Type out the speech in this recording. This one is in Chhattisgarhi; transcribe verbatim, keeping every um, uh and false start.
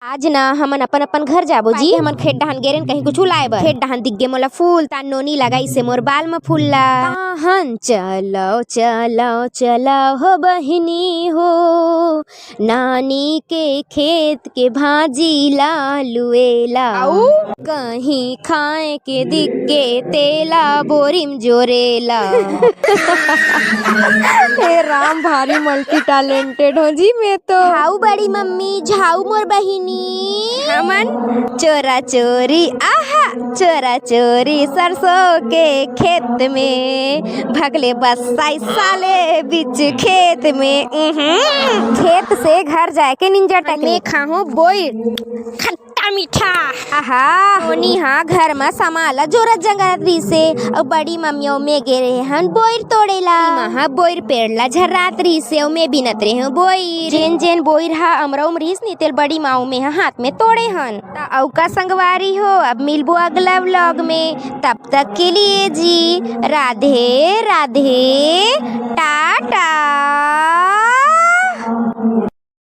आज ना हमन अपन अपन घर जाबो जी। हमन खेत डहान गेरेन कहीं कुछु लाए बर। खेत डहान दिख गे मोला फूल, ता नोनी लगाइसे मोर बाल म फूल ला। ताहन चलो चलो चलो हो बहिनी हो, नानी के खेत के भाजी ला लुएला। अऊ? कहीं खाए के दिख गे तेला बोरिम जोरेला। हे राम, भारी multi talented हो जी मैं तो। झाऊ बड़ी मम्मी, झाऊ मोर बहिनी। हमन चोरा चोरी, आहा, चोरा चोरी सरसों के खेत में, भगले बस्साई साले बीच खेत में। उहुं। खेत से घर जाए के निंजा टेक्निक। मैं खाहूं बोइर, खट्टा मीठा। आहा, नोनी हा घर म समान ला जोरत जंगरत रिहिसे, अउ बड़ी मम्मी अउ मैं गे रेहे हन बोइर तोड़े ला। माँ हा बोइर पेड़ ला झर्रात रिहिसे, अउ मैं बिनत रेहे हूँ बोइर। जेन जेन बोइर हा अमरउम रिहिस नी, तेल बड़ी माँ अउ मैं हा हाथ में तोड़े हन। त अउ का संगवारी हो, अब मिलबो अगला vlog में। तब तक के लिए जी, राधे राधे, टा